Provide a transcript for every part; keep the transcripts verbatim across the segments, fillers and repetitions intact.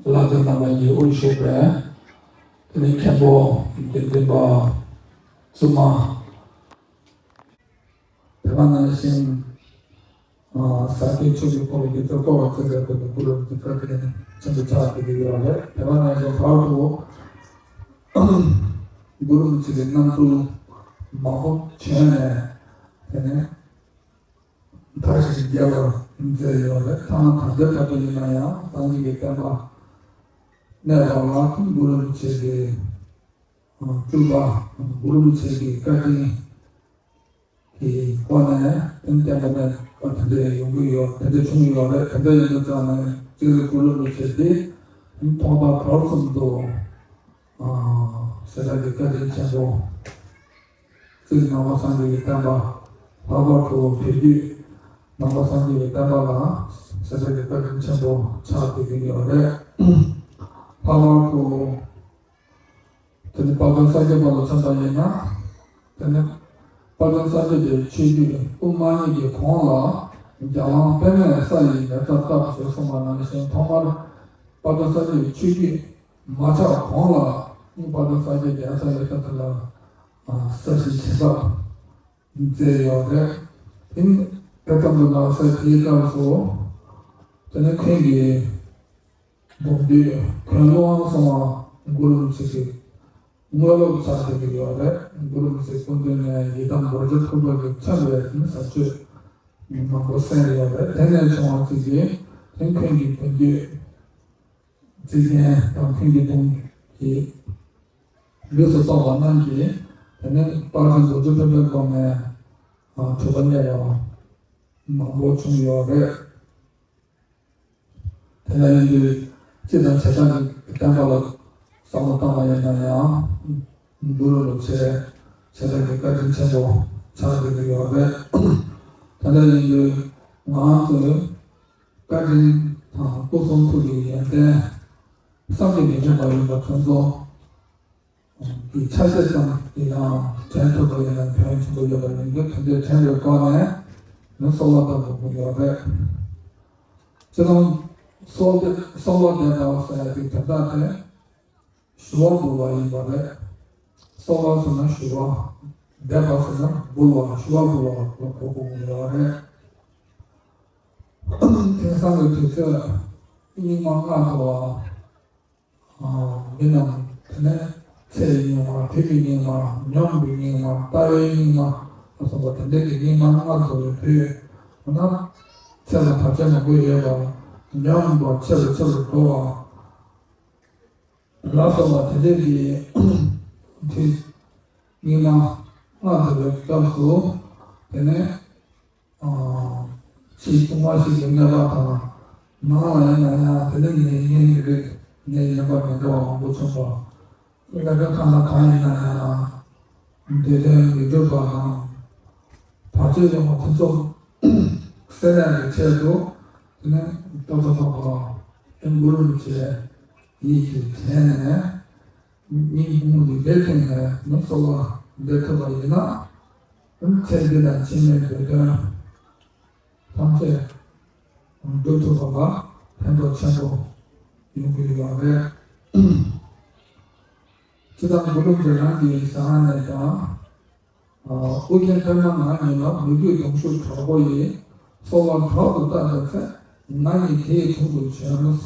བླ་བྲང་རྣམ་པ་གཉིས་དབུ་བཞུགས་པའི་དེ་ནས་མཁན་པོ་དགེ་འདུན་པ་བཙུན་མ། དེ་ག་ནང་བཞིན་ས་སྐྱའི་ཆོས་ཀྱི་འཁོར་ལོ་བདེ་ཚེ་བསྐོར་བ་བརྩི་བའི་སྐོར་དུ་གུ་རུ་གི་བཀའ་དྲིན་ཆེན་པོ་ཆགས་བསྡད་ཀྱི་ཡོད་རེད། དེ་ག་ནང་བཞིན་བར་དུ་གུ་རུ་ཆེན་པོའི་རྣམ་སྤྲུལ་མང་པོ་བྱོན་ནས་དེ་ནས། མཐའ་ཞིག་རྒྱས་པར་མཛད་ཡོད་རེད། ཐ་ན་ད་ལྟའི་བར་དུ་ཡིན་ན་ཡང་སངས་རྒྱས་ཀྱི་བསྟན་པ་གནས་པ་ལ་གུ་རུ་རིན་པོ་ཆེ་གི་སྤྲུལ་པ་གུ་རུ་རིན་པོ་ཆེ་གི་བཀའ་དྲིན་གྱི་སྒོ་ནས་བསྟན་པ་གནས་པ་དེ་འདྲ་ཡོང་གི་ཡོད། དེ་འདྲ་བྱུང་ཡོད་རེད། དེ་འདྲ་ཡིན་པ་ཙང་ནས་སྤྱིར་གུ་རུ་རིན་པོ་ཆེ་འདི་ཐོག་མཐའ་བར་གསུམ་དུ། ཨ། གསེར་ཁྲི་གི་བཀའ་དྲིན་ཆེན་པོ། སྤྱིར་ནང་པ་སངས་རྒྱས་ཀྱི་བསྟན་པ་ལྷག་པར་དུ་བོད་བརྒྱུད་ནང་པ་སངས་རྒྱས་ཀྱི་བསྟན་པ་ལ་གསེར་ཁྲི་གི་བཀའ་དྲིན་ཆེན་པོ་ཆགས་བསྡད་ཀྱི་ཡོད་རེད། ལྷག་པར་དུ་དེ་ནི་དཔལ་ལྡན་ས་སྐྱ་པ་ལ་མཚོན་པ་ཡིན་ན། དེ་ནི་དཔལ་ལྡན་ས་སྐྱ་པའི་ཆོས་བརྒྱུད་དབུ་མ་གཉིས་ཀྱི་གོང་ལ་རྒྱ་གླང་པདྨས་ས་ཡི་མེ་བཙའ་བཏབ་ཅེས་གསུངས་པ་ནང་བཞིན་ཐོག་མར་དཔལ་ལྡན་ས་སྐྱ་པའི་ཆོས་བརྒྱུད་མ་ཆགས་གོང་ལ་ནི་དཔལ་ལྡན་ས་སྐྱ་རྒྱལ་ས་ཡོད་ས་དེ་ལ་ས་གཞི་བྱིན་རླབས་མཛད་ཡོད་རེད། དེ་ནི་དེ་ཙམ་དུ་མ་ཟད་དེའི་སྐབས་སུ་དེ་ནི་ཁོང་གི་གདུང་རྒྱུད་དོན་ཀློང་གསུང་བ་གུ་རུ་རིན་པོ་ཆེ་གི་དངོས་སློབ་ཆགས་བསྡད་ཀྱི་ཡོད་རེད། གུ་རུ་རིན་པོ་ཆེ་སྐུ་མདུན་ནས་ཡི་དམ་རྡོ་རྗེ་ཐོད་པ་གི་མཚོན་པའི་ས་བཅད་མང་པོ་གསན་ཡོད་རེད། དེ་ནས་བྱུང་བ་ཅིག་གིས་དེ་ཁོང་གི་གདུང་རྒྱུད། རྩིས་མཁན་དང་མཁན་གྱི་དཔུང་གིས་ལུས་སུ་གསོག་པ་རྣམས་ཀྱིས་དེ་ནས་དཔལ་ལྡན་རྡོ་རྗེ་ཐོད་པའི་སྒོ་ནས་གྲུབ་པ་བརྙེས་པ་མང་པོ་བྱུང་ཡོད་རེད། དེ་ལ་ཡིན་དུས་སྤྱི་དང་བྱེ་བྲག་གི་བསྟན་པ་ལ་བསམ་བློ་བཏང་བ་ཡིན་ན་ཡང་གུ་རུ་རིན་པོ་ཆེ་བྱེ་བྲག་གི་བཀའ་དྲིན་ཆེན་པོ་ཆགས་བསྡད་ཀྱི་ཡོད་རེད། དེ་ལ་ཡིན་དུས་ང་ཚོས་བཀའ་དྲིན་དང་སྐུ་གསུང་ཐུགས་ཀྱི་ཡོན་ཏན་བསམ་གྱིས་མི་ཁྱབ་པ་ཡིན་པ་དེ་ཚོ་གི་ཆ་ཤས་ཙམ་ཡང་དྲན་ཐུབ་པ་ཡིན་ན་ཕན་ཆེན་པོ་ཡོད་པ་ཡིན་དུས་དེ་འདྲའི་དྲན་པའི་སྒོ་ནས་ནི་གསོལ་བ་བཏབ་དགོས་ཀྱི་ཡོད་རེད། སྤྱིར་བཏང་གསོལ་འདེབས་གསོལ་བ་འདེབས་པ་ཟེར་ཡ་དེ་དོན་དག་དེ་ཞུ་བ་འབུལ་བ་ཡིན་པ་རེད། གསོལ་བ་ཟེར་ན་ཞུ་བ། འདེབས་པ་ཟེར་ན་འབུལ་བ། ཞུ་བ་འབུལ་བ་ལ་གོ་དགོས་ཀྱི་ཡོད་རེད། དེང་སང་གི་དུས་ཚོད་སྙིགས་མ་ལྔ་དུ་བ། མི་རྣམས་དེ་ནས་ཚེ་ཡི་སྙིགས་མ། དུས་ཀྱི་སྙིགས་མ། ཉམས་ཀྱི་སྙིགས་མ། ལྟ་བའི་སྙིགས་མ་ལ་སོགས་པ་དེ་འདྲའི་གི་སྙིགས་མ་ལྔ་བདོ་བའི་དུས། འོ་ན་ཚེ་ལ་བར་ཆད་མང་པོ་ཡོད་པ། ཉམས་པ་ཆེ་རུ་ཆེ་རུ་འགྲོ་བ་ལ་སོགས་པ་དེ་འདྲའི་གི་དུས་སྙིགས་མ་ལྔ་བདོ་བའི་སྐབས་སུ་དེ་ནས། ཕྱིའི་ལྟུང་བ་ཞིག་གི་གནོད་པ་དང་། ནང་ལ་ཡིན་ན་ཡང་དེ་ནི་ངའི་གཉེན་ཉེ་རིགས་ངའི་ཉེན་པ་མི་འདྲ་བ་མང་པོ་བྱུང་བ། ཀླད་པའི་ཁ་ན་གང་ཡིན་ན་ཡང་བདེ་དོན་མི་འགྲུབ་པ་དང་། བར་ཆད་ཡོང་བ་དེ་ཚོ་སེལ་ཡག་གི་ཆེད་དུ་དེ་ནི་ཏོག་ཙམ་ལྷག་པ་ཨེ་གུ་རུ་རིན་ཆེ་ཡིད་ཀྱིས་དྲན་ནས། སྙིང་ཁུང་གི་ལས་སྟེང་ནས་ནི་གསོལ་བ་འདེབས་ཐུབ་པ་ཡིན་ན། ཚེ་འདི་དང་ཕྱི་མའི་འདོད་དོན་ཐམས་ཅད་འགྲུབ་ཐུབ་པ་ལ་ཕན་ཐོགས་ཆེན་པོ་ཡོང་གི་ཡོད་རེད། སྤྱིར་བཏང་གུ་རུ་རྗེ་རང་གི་ཞལ་སྔ་ནས་ཀྱང་། ཨ། ཨོ་རྒྱན་པདྨ་ང་ཉིད་ལ། མོས་གུས་གདུང་ཤུགས་དྲག་པོ་ཡིས། གསོལ་བ་དྲག་ཏུ་བཏབ་པའི་ཚེ། ང་ཉིད་དེ་ཡི་དྲུང་དུ་བྱོན།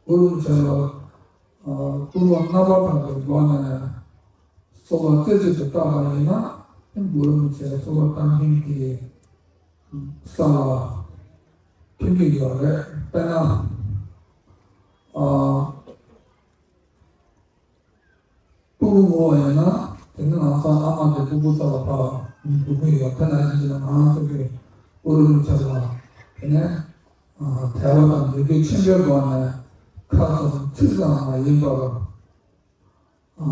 གུ་རུ་རིན་ཆེན་ལ། ཨ། བསྐུལ་བ་རྣམ་པར་དག་པའི་སྒོ་ནས་གསོལ་བ་རྩེ་གཅིག་ཏུ་བཏབ་པ་ཡིན་ན། གུ་རུ་རིན་ཆེན་གསོལ་བ་བཏབ་མཁན་གྱི་ས་ལ་ཐོན་གྱི་ཡོད་རེད། དཔེར་ན། ཨ། སྤུ་གུ་བོར་བ་ཡིན་ན་དེ་ནི་ལམ་སང་ཨ་མ་དེ་སྤུ་གུ་ས་ལ་ཕར་འགྲོ་གི་ཡོད། དེ་ནང་བཞིན་གྱི་ང་ཚོ་གི་གུ་རུ་རིན་ཆེན་ལ་དེ་ནས་དད་པ་དང་མོས་གུས་ཆེན་པོའི་སྒོ་ནས་ཁ་ཙམ་ཚིག་ཙམ་མ་ཡིན་པར། ཨ།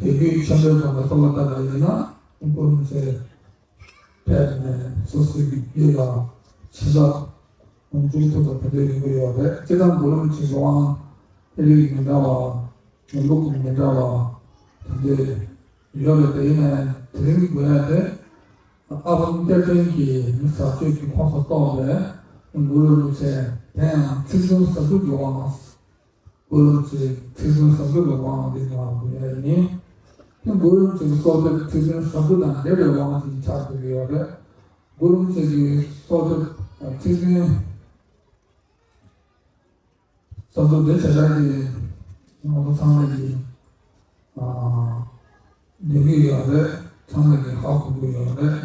དད་གུས་ཆེན་པོའི་སྒོ་ནས་གསོལ་བ་བཏབ་པ་ཡིན་ན། གུ་རུ་རིན་ཆེན་ཕེབས་ནས་སོ་སོའི་རྒྱུད་ལ་བྱིན་རླབས་འཇུག་ཐུབ་པ་དེ་འདྲ་ཡོང་གི་ཡོད་རེད། སྤྱིར་བཏང་གུ་རུ་རིན་ཆེན་གྱི་དབང་ཨེ་རིགས་མི་འདྲ་བ། ནུས་ལུགས་མི་འདྲ་བ་དེ་འདྲ་ཡོད་རེད། དེ་ཡིན་ནའི་དེ་རིང་དགོས་ཡ་དེ། ཨ་བམ་གཏེར་སྟོན་གྱི་ཟབ་ཆོས་ཀྱི་ཁོངས་སུ་གཏོགས་པའི་ གུ་རུ་རིན་པོ་ཆེ་དེ་ཡང་ཚིག་བཙུན་ཟབ་དྲུག་གི་དབང་། གུ་རུ་རིན་པོ་ཆེ་ཚིག་བཙུན་ཟབ་དྲུག་གི་དབང་འདི་ནང་དུ་ཡོད་ཡིན། དེ་གུ་རུ་རིན་པོ་ཆེ་གི་གསོལ་འདེབས་ཚིག་བཙུན་ཟབ་དྲུག་དང་འབྲེལ་བའི་དབང་ཞིག་ཆགས་ཐུབ་ཀྱི་ཡོད་རེད། གུ་རུ་རིན་པོ་ཆེ་གི་གསོལ་འདེབས་ཚིག་བཙུན་ཟབ་དྲུག་དེ་བྱེ་བྲག་གི་ང་ཚོ་ཚང་མ་གི་ཨ་ལས་ཀྱི་ཡོད་རེད། ཚང་མ་གི་ཧ་གོ་གི་ཡོད་རེད།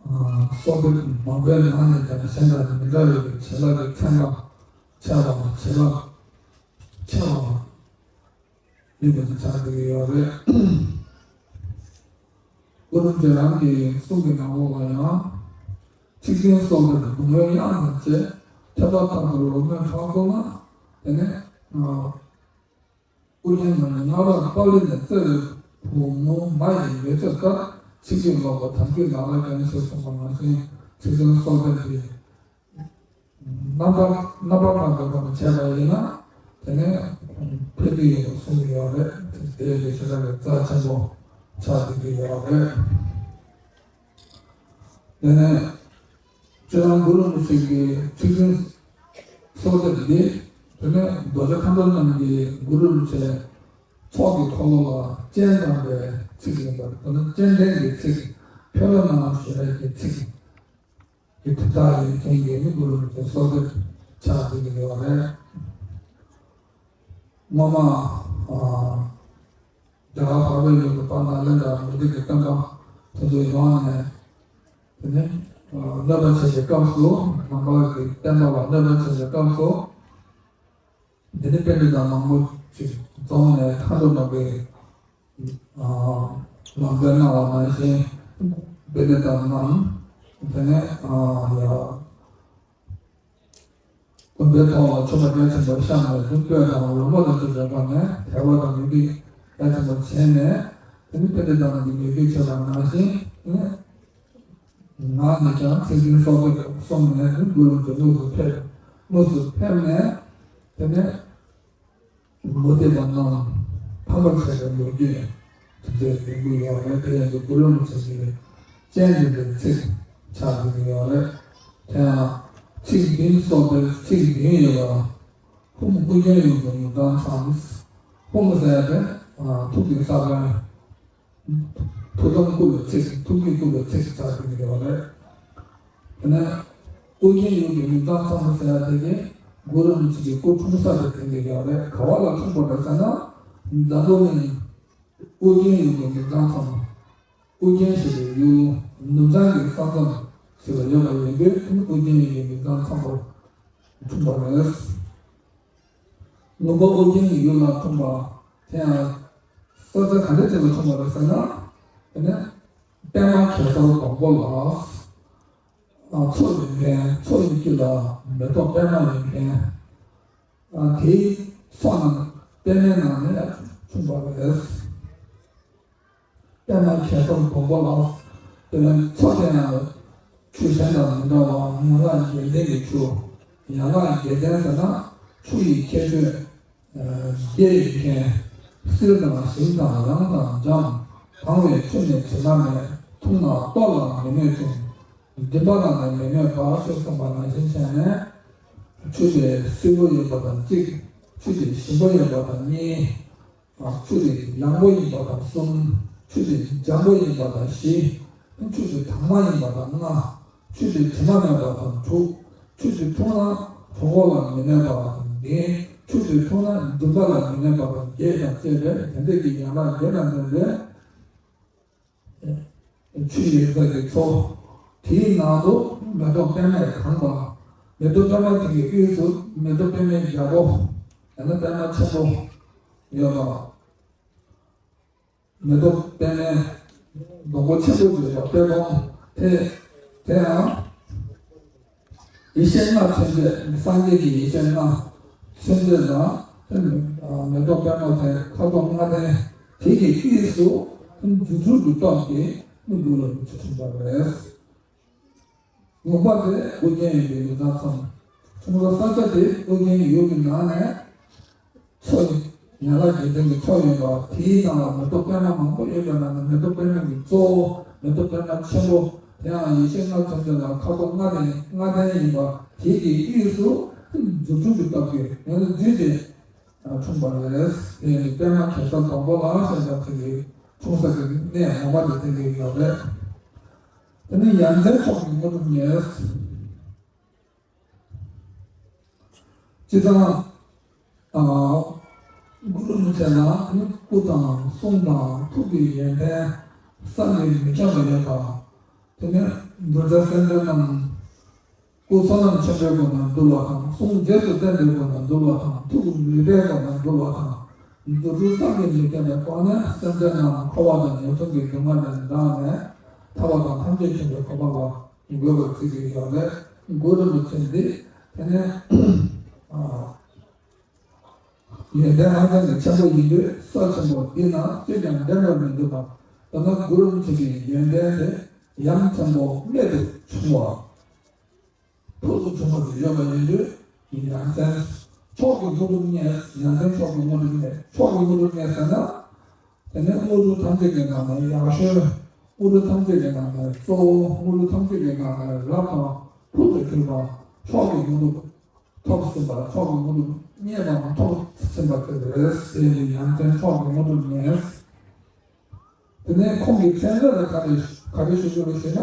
ཨ་གསོལ་འདེབས་མང་པོའི་ནང་ནས་ཀྱང་གཞན་དང་མི་འདྲ་བའི་བྱིན་རླབས་ཀྱི་ཚན་ཁ་ཆེ་བ་བྱིན་རླབས་ཆེ་བ་ཡིན་པ་ཆགས་ཀྱི་ཡོད་རེད། གུ་རུ་རྗེ་རང་གི་གསུང་གི་ནང་ལོགས་ལ་ཡང་། ཚིག་བཙུན་གསོལ་འདེབས་སྡུག་བསྔལ་གཡང་དང་བཅས། ཐེག་པ་དམ་པའི་རོ་སྨོན་ཕྲག་དོག་ན། དེ་ནས་ཨ་ཨོ་རྒྱན་མ་ཎི་ལྔ་པ་པཱ་ལི་ནས་བཙལ་བའི་བུ་མོ་མ་ཡི་མེ་མཆོད་ལྟར། ཚིག་བརྗོད་ལོག་པ་དམ་ཚིག་ལག་ལེན་ཀུན་ཞེས་གསུངས་པ་ནང་བཞིན་ཚིག་བཙུན་གསོལ་འདེབས་འདི་རྣམ་པ་རྣམ་པ་གང་དུ་གང་དུ་བྱས་པ་ཡིན་ན་དེ་ནས་ཕན་གྱི་ཡོད་པ་གསུངས་ཀྱི་ཡོད་རེད། དེ་ཡི་ཆེ་ས་ལ་རྩ་ཆེན་པོ་ཆགས་བསྡད་ཀྱི་ཡོད་རེད། དེ་ནས་སྤྱིར་བཏང་གུ་རུ་རིན་པོ་ཆེ་གི་ཚིག་བཙུན་གསོལ་འདེབས་འདི་དེ་ནས་རྡོ་རྗེ་མཁའ་འགྲོ་རྣམས་ཀྱིས་གུ་རུ་རིན་པོ་ཆེ་ཚོགས་ཀྱི་འཁོར་ལོ་ལ་སྤྱན་དྲངས་པའི་ཚིག་ཡིན་པར། དེ་ནི་སྤྱན་འདྲེན་གྱི་ཚིག་ཕེབས་ལ་གནང་ཞེས་པའི་ཚིག་གི་དེ་དག་ཡོད་མཁན་གྱི་ནི་གུ་རུ་རིན་པོ་ཆེ་གསོལ་འདེབས་ཆགས་བསྡད་ཀྱི་ཡོད་རེད། སྔོན་མ་ཨ་རྒྱ་གར་འཕགས་པའི་ཡུལ་དུ་དཔལ་ནཱ་ལེནྡྲ་མུ་སྟེགས་ཀྱི་སྟོན་པ་དེ་ཚོ་ཡོང་ནས། དེ་ནས་ཨ་གནོད་པ་བྱེད་པའི་སྐབས་སུ། ནང་པ་གི་བསྟན་པ་ལ་གནོད་པ་བྱེད་པའི་སྐབས་སུ། དེ་ནས་པཎྜི་ཏ་མང་པོ་ཅིག་འཛོམས་ནས་མཁའ་འགྲོ་མ་གི་ཨ་ལམ་སྟོན་གནང་བ་ནང་བཞིན་པཎྜི་ཏ་རྣམས་དེ་ནས་ཨ་ཡ་དགོན་པའི་ཐོག་ལ་ཆོ་ག་རྒྱ་ཆེན་པོ་བཤམས་ནས། སྤོས་དང་རོལ་མོ་དང་བཅས་པ་ནས་དད་པ་དང་མོས་གུས་རྒྱ་ཆེན་པོ་བྱས་ནས། དེ་ནི་པཎྜི་ཏ་རྣམས་ཀྱིས་མོས་གུས་བྱས་པ་ནང་བཞིན་ནས། ངག་ནས་ཀྱང་ཚིག་བཙུན་གསོལ་འདེབས་གསུངས་ནས་གུ་རུ་རིན་པོ་ཆེ་དངོས་སུ་ཕེབས། དངོས་སུ་ཕེབས་ནས་དེ་ནས་མུ་སྟེགས་པ་རྣམས་ཕམ་པར་བྱས་པའི་ལོ་རྒྱུས་དེ་འདྲའི་ལས་འགུལ་ཡོད་རེད། དེ་ཡང་གུ་རུ་རིན་པོ་ཆེ་གི་སྤྱན་འདྲེན་པའི་ཚིག་ཆགས་ཀྱི་ཡོད་རེད། དེ་ཡང་ཚིག་བདུན་གསོལ་འདེབས་ཚིག་བདུན་ཡོད་པ། ཧཱུྃ་ཨོ་རྒྱན་ཡུམ་གྱི་མིང་ཙམ་ཚང་། ཧཱུྃ་ཟེར་ཡ་དེ་ཐུགས་ཀྱི་ས་བོན། ཐུགས་དམ་བསྐུལ་བའི་ཚིག་ཐུགས་ཀྱི་བསྐུལ་བའི་ཚིག་ཆགས་ཀྱི་ཡོད་རེད། དེ་ནས་ཨོ་རྒྱན་ཡུམ་གྱི་མིང་ཙམ་ཚང་ཟེར་ཡ་དེ་གིས་གུ་རུ་རིན་པོ་ཆེ་གི་སྐུ་འཁྲུངས་ས་དེ་དྲན་གྱི་ཡོད་རེད། ག་བ་ལ་འཁྲུངས་པ་རེད་ཟེར་ན། འཛམ་བུ་གླིང་ཨོ་རྒྱན་ཡུལ་གྱི་མིང་ཙམ་ཚང་། ཨོ་རྒྱན་ཞེས་པའི་ཡུལ་ནུབ་བྱང་གི་ས་མཚམས་ཞིག་ལ་ཡོད་པ་ཡིན་དུས། ཨོ་རྒྱན་ཡུལ་གྱི་མིང་ཙམ་ཚང་པར་འཁྲུངས་པ་རེད། ལུང་པ་ཨོ་རྒྱན་གྱི་ཡུལ་ལ་འཁྲུངས་པ་དེ་ཡང་ས་ཆ་ག་འདྲ་ཅིག་ལ་འཁྲུངས་པ་རེད་ཟེར་ན། དེ་ནས་པདྨ་གེ་སར་སྡོང་པོ་ལ། ཨ་མཚོ་ཡོད་མཁན། མཚོ་ཡི་དཀྱིལ་ལ་མེ་ཏོག་པདྨ་ཡོད་མཁན། ཨ་དེའི་མཚོ་ནང་པདྨའི་ནང་ནས་འཁྲུངས་པ་རེད། པདྨ་གེ་སར་སྡོང་པོ་ལ། དེ་ནས་མཚོ་དེ་ཡང་ཆུ་གཞན་དང་མི་འདྲ་བར་ཡན་ལག་བརྒྱད་ལྡན་གྱི་ཆུ། ཡན་ལག་བརྒྱད་ལྡན་ཟེར་ན་ཆུ་ཡི་ཁྱད་ཆོས་བརྒྱད་ཡོད་མཁན། བསིལ་དང་ཞིམ་དང་ཡང་དང་འཇམ། དྭངས་པའི་ཆུ་ནི་དྲི་མ་མེད། འཐུང་ན་ལྟོ་ལ་མི་གནོད་ཅིང་། མགྲིན་པ་ལ་ནི་མི་གནོད་པ་ཞེས་གསུངས་པ་ནང་བཞིན་བྱས་ནས། ཆུ་དེ་བསིལ་པོ་ཡིན་པ་དང་གཅིག་ཆུ་དེ་ཞིམ་པོ་ཡིན་པ་དང་གཉིས། ཆུ་དེ་ཡང་པོ་ཡིན་པ་དང་གསུམ། ཆུ་དེ་འཇམ་པོ་ཡིན་པ་དང་བཞི། ཆུ་དེ་དྭངས་མ་ཡིན་པ་དང་ལྔ། ཆུ་དེ་དྲི་མ་མེད་པ་དང་དྲུག་ཆུ་དེ་འཐུང་ན་གྲོད་ཁོག་ལ་མི་གནོད་པ་དང་བདུན། ཆུ་དེ་འཐུང་ན་མགྲིན་པ་ལ་མི་གནོད་པ་དང་བརྒྱད་དང་བཅས་པའི་དེ་འདྲ་གི་ཡན་ལག་བརྒྱད་དང་ལྡན་པའི་ཆུ་ཡི་རྫས་ཀྱི་མཚོ། དེའི་ནང་དུ་མེ་ཏོག་པདྨས་གང་བ། མེ་ཏོག་པདྨ་དེ་གི་དབུས་སུ་མེ་ཏོག་པདྨའི་རྒྱལ་པོ། ཡང་ན་པདྨ་ཆེན་པོ་ཡོད་པ། མེ་ཏོག་པདྨའི་སྡོང་པོ་ཆེན་པོ་ཞེས་པ་པད་སྡོང་དེ། དེ་ཡང་ཡེ་ཤེས་ལྔ་མཚོན་བྱེད། སངས་རྒྱས་ཀྱི་ཡེ་ཤེས་ལྔ་མཚོན་བྱེད་དང་། མེ་ཏོག་པདྨ་དེ་ཁ་དོག་ལྔ་ལྡན་དེ་གི་དབུས་སུ་སྒྱུ་འཕྲུལ་གྱི་སྟོབས་ཀྱིས་ནི་གུ་རུ་རིན་པོ་ཆེ་འཁྲུངས་པ་རེད། ལུང་པ་དེ་ཨོ་རྒྱན་ཡུལ་གྱི་མིང་ཙམ་ཚང་། འཁྲུངས་ས་ས་ཆ་དེ་ཨོ་རྒྱན་ཡུལ་གྱི་ནང་ནས་མཚོ་ཡི་ཡན་ལག་བརྒྱད་ལྡན་གྱི་མཚོ་ཡོད་པ། དེའི་ནང་ལ་མེ་ཏོག་པདྨ་མང་པོ་ཡོད་པའི་ནང་ནས་མེ་ཏོག་པདྨ་གི་གཙོ་བོ་མེ་ཏོག་པདྨ་ཆེན་པོ་ དེའང་ཡེ་ཤེས་ལྔ་ཚང་ཚན་ལ་ཁ་དོག་ལྔ་ལྡན་ལྔ་ལྡན་ཡིན་པ་དེ་གི་དབུས་སུ་རྫུ་འཕྲུལ་གྱི་སྟོབས་ཀྱིས་ཡོངས་སུ་བསྡུས་ཏེ་འཁྲུངས་པ་རེད། དེ་ནི་པདྨ་གེ་སར་སྡོང་པོ་ལ་ཞེས་པ་དེ་གི་འཁྲུངས་ས་ཀྱི་གནས་ངོ་མ་དེ་བསྟན་གྱི་ཡོད་རེད། དེ་ནི་ཡ་མཚན་མཆོག་གི་དངོས་གྲུབ་བརྙེས། སྤྱིར་བཏང་། ཨ། གུ་རུ་རིན་པོ་ཆེ་ལ་ནི་སྐུ་དང་གསུང་དང་ཐུགས་ཀྱི་ཡོན་ཏན་བསམ་གྱིས་མི་ཁྱབ་པ་ཡོད་པ། དེ་ནས་གདུལ་བྱ་སེམས་ཅན་རྣམས་སྐུ་བསོད་ནམས་ཆེན་པོའི་སྒོ་ནས་འདུལ་བ་དང་། གསུང་རྗེས་སུ་བསྟན་པའི་སྒོ་ནས་འདུལ་བ་དང་། ཐུགས་མོས་པའི་སྒོ་ནས་འདུལ་བ་དང་། རྫུ་འཕྲུལ་བསམ་གྱིས་མི་ཁྱབ་པའི་སྒོ་ནས་སེམས་ཅན་རྣམས་འཁོར་བ་དང་ངན་སོང་གི་སྡུག་བསྔལ་ལས་འདའ་ནས་ཐར་པ་དང་ཐམས་ཅད་མཁྱེན་པའི་གོ་འཕང་ལ་འགོད་པར་བྱེད་ཀྱི་ཡོད་རེད། གུ་རུ་རིན་པོ་ཆེ་འདི་དེ་ནས་ཨ། ཡོན་ཏན་ཧ་ཅང་གི་ཆེན་པོ་ཡིན་དུས་ས་ཆེན་པོ་འདི་ན་ཅིས་ཀྱང་འགྲན་པར་མི་འདུག་པ། དཔེར་ན་གུ་རུ་རིན་པོ་ཆེ་གི་ཡོན་ཏན་དེ་ཡ་མཚན་པོ་རྨད་དུ་བྱུང་བ། ཐུགས་སུ་ཆུད་པ་དེ་ཡོད་པ་ཡིན་དུས་ཡ་མཚན་མཆོག་གི་དངོས་གྲུབ་བརྙེས། ཡ་མཚན་མཆོག་གི་དངོས་གྲུབ་བརྙེས། མཆོག་གི་དངོས་གྲུབ་བརྙེས་ཟེར་ན། དེ་ནས་དངོས་གྲུབ་ཐམས་ཅད་ཀྱི་ནང་ནས་ཡག་ཤོས། དངོས་གྲུབ་ཐམས་ཅད་ཀྱི་ནང་ནས་གཙོ་བོ། དངོས་གྲུབ་ཐམས་ཅད་ཀྱི་ནང་ནས་རབ་དང་ཕུན་སུམ་ཚོགས་པ། མཆོག་གི་དངོས་གྲུབ་ཐོབ་ཟིན་པ། མཆོག་གི་དངོས་གྲུབ་བརྙེས་པའམ་ཐོབ་ཟིན་པ་དེ་རེད་ཟེར་ནས་ཡ་མཚན་མཆོག་གི་དངོས་གྲུབ་བརྙེས། དེ་ནས་ཁོང་གི་མཚན་ལ་ག་རེ་ག་རེ་ཞུ་རྒྱུ་རེད་ཞེ་ན།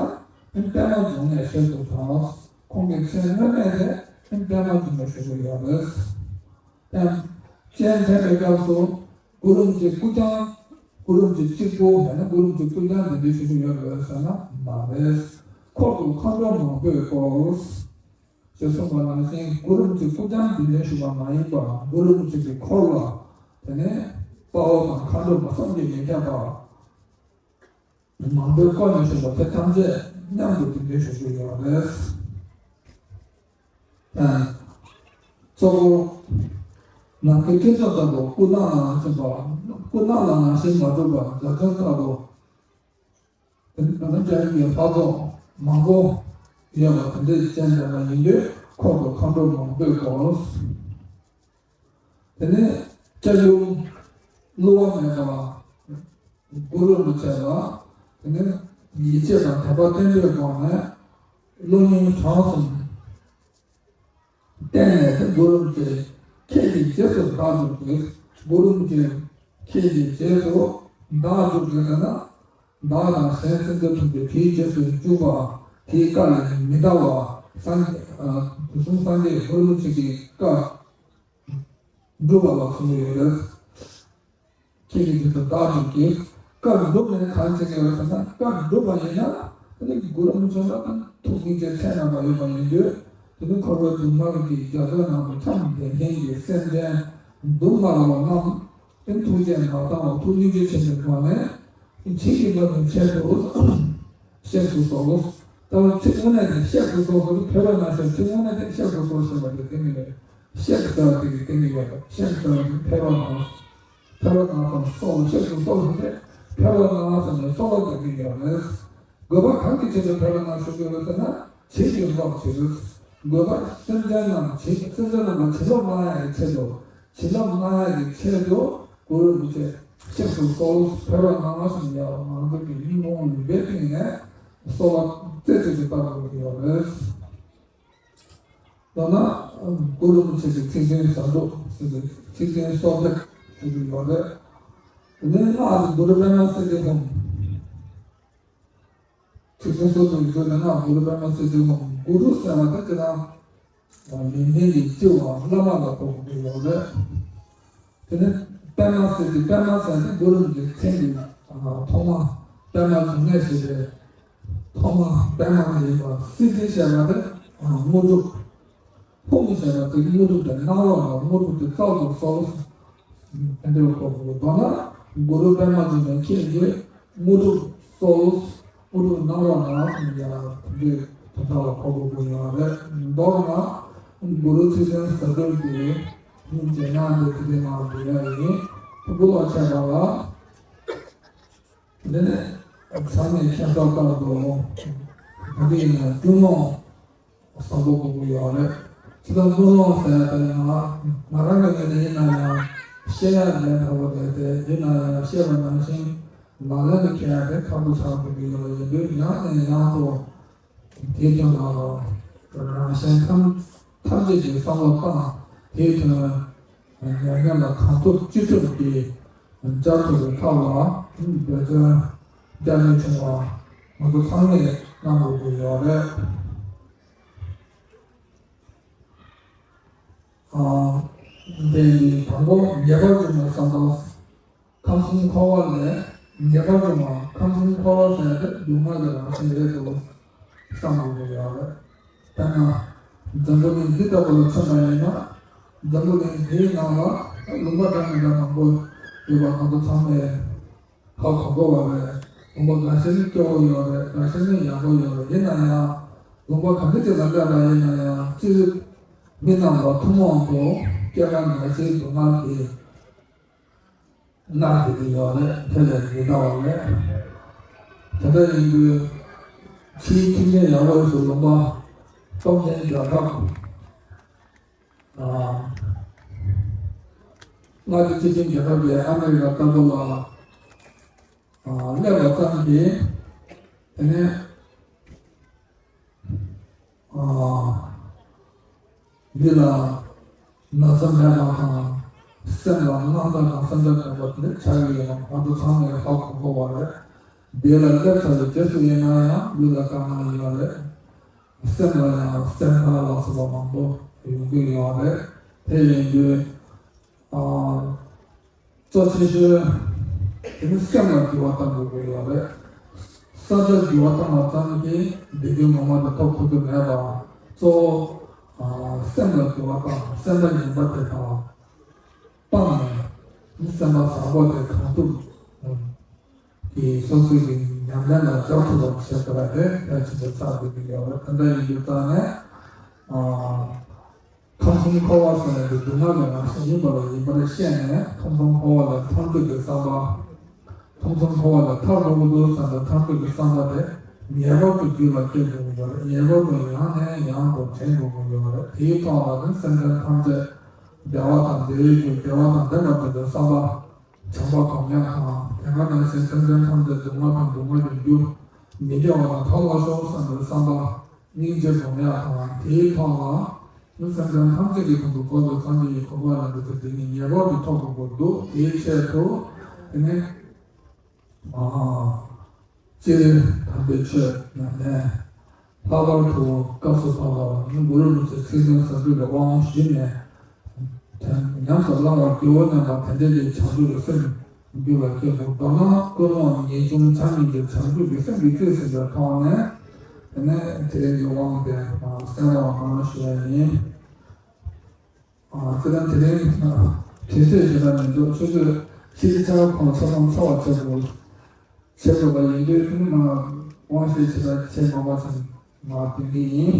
ཨིན་པདྨ་འབྱུང་གནས་ཞེས་སུ་གྲགས། ཁོང་གི་མཚན་དངོས་གནས་དེ་ཨིན་པདྨ་འབྱུང་གནས་ཞུ་རྒྱུ་ཡོད་རེད། ཡང་སྤྱན་འདྲེན་པའི་སྐབས་སུ་གུ་རུ་རིན་པོ་ཆེ་སྐུ་རྐྱང་། གུ་རུ་རིན་པོ་ཆེ་གཅིག་པུ་ཡང་ན་གུ་རུ་རིན་པོ་ཆེ་སྐུ་རྐྱང་དེ་འདྲའི་ཞུ་རྒྱུ་ཡོད་རེད་ཟེར་ན་མ་རེད། འཁོར་དུ་མཁའ་འགྲོ་མང་པོས་བསྐོར། ཞེས་གསུངས་པ་ནང་བཞིན་གུ་རུ་རིན་པོ་ཆེ་སྐུ་རྐྱང་འདི་ནས་ཞུ་བ་མ་ཡིན་པར་གུ་རུ་རིན་པོ་ཆེ་གི་འཁོར་ལ་དེ་ནས་དཔའ་བོ་དང་མཁའ་འགྲོ་མ་བསམ་གྱིས་མི་ཁྱབ་པ་མང་པོས་བསྐོར་ནས་བཞུགས་པ་དེ་ཐམས་ཅད་མཉམ་དུ་འདི་ནས་ཞུ་རྒྱུ་ཡོད་རེད། ཨ། གཙོ་བོ་ནམ་མཁའི་སྤྲིན་ཚོགས་ལྟ་བུ་སྐུ་ནག་ལངས་ཟིན་པ། སྐུ་ནག་ལངས་ནང་བཞིན་མ་གྲུབ་པ་འཇའ་ཚོན་ལྟ་བུ། དེ་ནི་སྐྱབས་མགོན་གྱི་ལྷ་ཚོགས་མང་པོ་ཡོད་པ་དེ་འདྲའི་སྤྱན་འདྲེན་པ་ཡིན་དུས་འཁོར་དུ་མཁའ་འགྲོ་མང་པོས་བསྐོར། དེ་ནས་སྐྱབས་ཡུམ་བསླུ་བ་མེད་པ་གུ་རུ་རིན་པོ་ཆེ་ལ་དེ་ནས་ཡིད་ཆེས་དང་དད་པ་བརྟན་པོའི་སྒོ་ནས་བསླུ་ཉེས་གྲངས་སུ་བསྟན་ནས་དེ་གུ་རུ་རིན་པོ་ཆེ་ཁྱེད་ཀྱི་རྗེས་སུ་བདག་སྒྲུབ་ཀྱིས། གུ་རུ་རིན་པོ་ཆེ་ཁྱེད་ཀྱི་རྗེས་སུ་བདག་སྒྲུབ་ཀྱིས་ཟེར་ན། བདག་དང་གཞན་སེམས་ཅན་ཐམས་ཅད་དེའི་རྗེས་སུ་འཇུག་པ། དེའི་བཀའ་ལས་མི་འདའ་བ། སངས་རྒྱས། དུས་གསུམ་སངས་རྒྱས་གུ་རུ་རིན་པོ་ཆེ་གི་བཀའ་སྒྲུབ་པ་ལ་གསུངས་ཡོད་རེད། ཁྱེད་ཀྱི་རྗེས་སུ་བདག་སྒྲུབ་ཀྱིས། བཀའ་སྒྲུབ་ནས་གང་བྱེད་ཀྱི་ཡོད་ཟེར་ན། བཀའ་སྒྲུབ་པ་ཡིན་ན་དེ་ནི་གུ་རུ་རིན་པོ་ཆེ་ལ་ཐུགས་སྙིང་རྗེ་ཚད་མེད་པ་ཡོད་པ་ཡིན་དུས། དེ་ནི་འཁོར་བའི་སྡུག་བསྔལ་གྱི་རྒྱ་མཚོའི་ནང་དུ་འཁྱམས་བསྡད་མཁན་གྱི་སེམས་ཅན་སྡུག་བསྔལ་བ་རྣམས། དེ་ཐུགས་རྗེས་མ་འདང་བར་ཐུགས་སྙིང་རྗེ་ཆེན་པོའི་སྒོ་ནས་བྱིན་གྱིས་བརླབ་པའི་ཆེད་དུ་གཤེགས་སུ་གསོལ། ད་ཚིག་དངོས་གནས་དེ་གཤེགས་སུ་གསོལ་ཟེར་དུས་ཕལ་པ་ན་ཞེས། ཚིག་དངོས་གནས་དེ་གཤེགས་སུ་གསོལ་ཞེས་པ་དེ་དེ་ནི་རེད། གཤེགས་ཟེར་བ་དེ་གི་དེ་ནི་ཡོད་རེད། གཤེགས་ཟེར་བ་དེ་ཕལ་པ་ན། ཕལ་པ་ན་དང་གསོལ། གཤེགས་སུ་གསོལ་ཟེར་ཏེ་ཕལ་པ་ན་ཟེར་ནས་གསོལ་བ་རྒྱག་གི་ཡོད་རེད། དགོས་པ་གང་གི་ཆེད་དུ་ཕལ་པ་ན་ཞུ་དགོས་རེད་ཟེར་ན། བྱིན་གྱིས་རློབ་ཕྱིར། དགོས་པ་སེམས་ཅན་རྣམས་བྱིན། སེམས་ཅན་རྣམས་ལ་བྱིན་རླབས་གནང་ཡག་གི་ཆེད་དུ། བྱིན་རླབས་གནང་ཡག་གི་ཆེད་དུ་གུ་རུ་རིན་པོ་ཆེ་གཤེགས་སུ་གསོལ། ཕལ་པ་ན་ཟེར་ནས་ཡར་ང་ཚོ་གི་སྙིང་ཁོང་རུས་པའི་གཏིང་ནས་གསོལ་བ་རྩེ་གཅིག་ཏུ་བཏབ་དགོས་ཀྱི་ཡོད་རེད། མདོར་ན་གུ་རུ་རིན་པོ་ཆེ་གི་ཚིག་བདུན་ཟབ་རྒྱས་ཟེར་ཏེ་ཚིག་བདུན་གསོལ་འདེབས་ཞུ་གི་ཡོད་རེད། དེ་ནས་སྔགས་དེ་གུ་རུ་པདྨ་སིདྡྷི་ཧཱུྃ། ཚིག་བདུན་གསོལ་འདེབས་ཀྱི་དོན་དེ་སྔགས་གུ་རུ་པདྨ་སིདྡྷི་ཧཱུྃ། གུ་རུ་ཟེར་བ་དེ་ཁྱེད་རང་ཡོན་ཏན་གྱི་ལྕི་བ་བླ་མ་ལ་གོ་དགོས་ཀྱི་ཡོད་རེད། དེ་ནས་པདྨ་སིདྡྷི། པདྨ་ཟེར་དེ་གུ་རུ་གི་མཚན་གྱི་ཐོག་མ། པདྨ་འབྱུང་གནས་ཞེས་པའི་ཐོག་མ་པདྨ་ཡིན་པ། སིདྡྷི་ཞེས་པ་དེ་དངོས་གྲུབ། ཧཱུྃ་ཞེས་པ་དེ་དངོས་གྲུབ་དེ་གནང་རོགས་གནང་། དངོས་གྲུབ་དེ་སྩལ་དུ་གསོལ། དེ་འདྲའི་སྐོར་དུ་མདོར་ན་གུ་རུ་པདྨ་འབྱུང་གནས་ཁྱེད་ཀྱིས་དངོས་གྲུབ་སྩོལ། དངོས་གྲུབ་གནང་རོགས་གནང་ཟེར་ནས་ཡང་དེ་འདྲའི་དོན་དག་ལ་གོ་དགོས་ཀྱི་ཡོད་རེད། མདོར་ན་གུ་རུ་ཚིག་བདུན་ཟབ་རྒྱས་ཀྱི་རྗེས་གནང་འདི་དེ་འདྲའི་ངང་འབུལ་ཡ་ཡིན། ཕུར་བུ་ལ་ཆགས་པ་ལ། འདི་ནི་ཚང་མས་མཁྱེན་གསལ་ལྟར་དུ་ད་གིན་ཡིན་ན་ཀུན་སློང་བཟང་པོ་དགོས་ཀྱི་ཡོད་རེད། ཅི་ལྟར་ཀུན་སློང་ཟེར་ཡ་དེ་ང་ང་རང་གི་ངོས་ནས་ཡིན་ན་ཡང་ཤེས་ཡ་ལས་སླ་པོ་རེད་དེ། ཡིན་ན་ཡང་ཤེས་པ་ནང་བཞིན་ལག་ལེན་དུ་འཁྱོལ་ཡ་དེ་ཁག་པོ་ཆགས་འགྲོ་གི་ཡོད་པ་ཡིན་དུས། ཡང་ནས་ཡང་དུ་ དེའི་དོན་ལ་རང་གཞན་ཐམས་ཐམས་ཅད་ཀྱི་བསམ་བློ་བཏང་། དེའི་དོན་ཉམས་ལེན་ལ་གང་ཐུབ་ཅི་ཐུབ་ཀྱིས་སྦྱར་ཐུབ་པའི་ཐབས་ལ་འབད་བརྩོན་རྒྱ་ཆེ་ཆུང་བ་ང་ཚོ་ཚང་མས་གནང་དགོས་ཀྱི་ཡོད་རེད། ཨ། དེ་ཡིན་དུས་དང་པོ་ངེས་པར་དུ་ང་བསམ་པ། ཁམས་གསུམ་འཁོར་བ་ལས་ངེས་པར་དུ་ང་ཁམས་གསུམ་འཁོར་བ་ཟེར་ཏེ་སྡུག་བསྔལ་གྱི་རང་བཞིན་རེད་འདུག་བསམ་དགོས་ཀྱི་ཡོད་རེད། དཔེར་ན། འཛམ་བུ་གླིང་འདི་ལྟ་བུ་ལ་མཚོན་པ་ཡིན་ན། འཛམ་བུ་གླིང་འདིའི་ནང་ལ་ལུང་པ་འདྲ་མི་འདྲ་མང་པོ་ཡོད་པ་ང་ཚོ་ཚང་མས་ཧ་གོ་གོ་བ་རེད། ལུང་པ་འགའ་ཤས་ནི་སྐྱོ་བོ་ཡོད་རེད། འགའ་ཤས་ནི་ཡག་པོ་ཡོད་རེད། ཡིན་ན་ཡང་ལུང་པ་ག་འདྲ་ཅིག་ལ་སླེབས་པ་ཡིན་ན་ཡང་སྤྱིར་མི་རྣམས་ལ་ཐུན་མོང་དུ་སྐྱེ་རྒ་ན་འཆིའི་སྡུག་བསྔལ་གྱིས་མནར་བསྡད་ཀྱི་ཡོད་རེད། དེ་ལས་མི་འདའ་བ་རེད། དེ་འདྲ་ཡིན་དུས་ཕྱིའི་ཁྱིམ་ཚང་ཡག་པོ་ཞིག་ལུང་པ་སྟོབས་ཆེན་རྒྱལ་ཁབ། ཨ། མངའ་སྡེ་སྤྱི་ཆིངས་རྒྱལ་ཁབ་ཀྱི་ཨ་མི་རི་ཀ་ལྟ་བུ་ལ། ཨ། སླེབས་པ་ཙམ་གྱིས། དེ་ནས། ཨ། འདི་ལ་ན་ཚ་མེད་པ་དང་། སེམས་ལ་དངངས་སྐྲག་དང་སེམས་ཁྲལ་མེད་པ་དེ་འདྲ་ཆགས་ཀྱི་ཡོད་པ་ང་ཚོ་ཚང་མས་ཧ་གོ་གོ་བ་རེད། འདི་ལ་སླེབས་ཚར་བའི་རྗེས་སུ་ཡིན་ན་ཡང་ལུས་ལ་དཀའ་ངལ་ཡོད་རེད། སེམས་ལ་ཡང་སེམས་ཁྲལ་ལ་སོགས་པ་མང་པོ་ཡོང་གི་ཡོད་རེད། དེ་ཡིན་དུས། ཨ། གཙོ་ཆེ་ཤོས་དེ་ནི་སེམས་ལ་འགྱུར་བ་གཏང་དགོས་ཀྱི་ཡོད་རེད། ས་ཆ་འགྱུར་བ་བཏང་བ་ཙམ་གྱིས་བདེ་སྐྱིད་ངོ་མ་དེ་ཐོབ་ཐུབ་ཀྱི་མེད་པ། གཙོ་བོ། ཨ། སེམས་ལ་འགྱུར་བ་དང་སེམས་པ་ངན་པ་དེ་དག་སྤངས་ནས་ནི་སེམས་པ་བཟང་པོ་དེ་གང་ཐུབ་ཀྱིས་སོ་སོའི་ཉམས་ལེན་ལ་འཇོག་ཐུབ་པ་བྱེད་དགོས་པ་དེ་གལ་ཆེན་པོ་ཆགས་བསྡད་ཀྱི་ཡོད་རེད། དེ་འདྲ་ཡིན་དུས་ཙང་ནས། ཨ། ཁམས་གསུམ་འཁོར་བ་ཟེར་ཡག་དེ་སྡུག་བསྔལ་གྱི་རང་བཞིན་ཡིན་པ་ལ་ཡིན་པར་ཤེས་ནས། ཁམས་གསུམ་འཁོར་བ་ལས་ཐར་འདོད་ཀྱི་བསམ་པ། ཁམས་གསུམ་འཁོར་བ་ལས་ཐར་དགོས་ཀྱི་འདུག་བསམ་པའི་ཐར་འདོད་ཀྱི་བསམ་པ་དེ་ངེས་པར་དུ་རྒྱུད་ལ་སྐྱེ་དགོས་ཀྱི་ཡོད་རེད། ངེས་པར་དུ་ཡང་ནས་ཡང་དུ་དྲན་དགོས་ཀྱི་ཡོད་རེད། དེའི་ཐོག་ལ་ནི་སེམས་ཅན་ཐམས་ཅད་བདེ་བ་དང་བདེ་བའི་རྒྱུ། བདེ་བ་དང་ལྡན་པར་འདོད་པའི་བསམ་པ། བྱམས་པ་སྒོམ་ཡག་དང་། དེ་ག་ནང་བཞིན་སེམས་ཅན་ཐམས་ཅད་སྡུག་བསྔལ་དང་སྡུག་བསྔལ་གྱི་རྒྱུ་མི་དགེ་བ་དང་ཐར་བར་ཤོག་བསམ་པའི་བསམ་པ། སྙིང་རྗེ་སྒོམ་ཡག་དང་། དེའི་ཐོག་ལ་ནི་སེམས་ཅན་ཐམས་ཅད་ཀྱི་དོན་དུ་འགོག་པའི་སངས་རྒྱས་ཀྱི་གོ་འཕང་ལ་འགྲོ་ཚུལ་འདི་ནི་ངེས་པར་དུ་ཐོབ་དགོས་ཀྱི་འདུག་དེའི་ཆེད་དུ་དེ་ནི། ཨ། སྤྱིར་དམ་པའི་ཆོས་ཉམས་ལེན། ལྷག་པར་དུ་སྐབས་སུ་བབ་པ་ནི་གུ་རུ་རིན་པོ་ཆེའི་ཚིག་དོན་ཟབ་རྒྱས་ཀྱི་དབང་ཞུས་ནས། དོན་ཉམས་སུ་བླང་བར་བགྱིའོ་སྙམ་པ་དེ་འདྲའི་བྱང་ཆུབ་ཀྱི་སེམས་རྒྱུད་ལ་སྐྱེ་དགོས། མདོར་ན་ཀུན་སློང་ངེས་འབྱུང་བྱམས་སྙིང་རྗེ་བྱང་ཆུབ་ཀྱི་སེམས་ཀྱིས་རྩིས་ཟིན་པའི་ཐོག་ནས། དེ་ནས་དེ་རིང་གི་དབང་དེ་གསན་པར་གནང་ཞུ་བ་ཡིན། ཨ། དེ་ལ་དེ་རིང་དུས་ཚོད་ཞེ་དྲག་མི་འདུག་ཆུ་ཚོད་ཕྱི་ཚེས་ཆ་ག་གོང་ཆ་ཚང་ཚར་བ་བྱེད་དགོས། བྱེད་དགོས་པ་ཡིན་དུས་དེ་ནི་མ་དབང་ཞེས་ཞེ་དྲག་བྱེད་མ་དགོས་ཙམ་མ་འདོན་གྱི་ཡིན།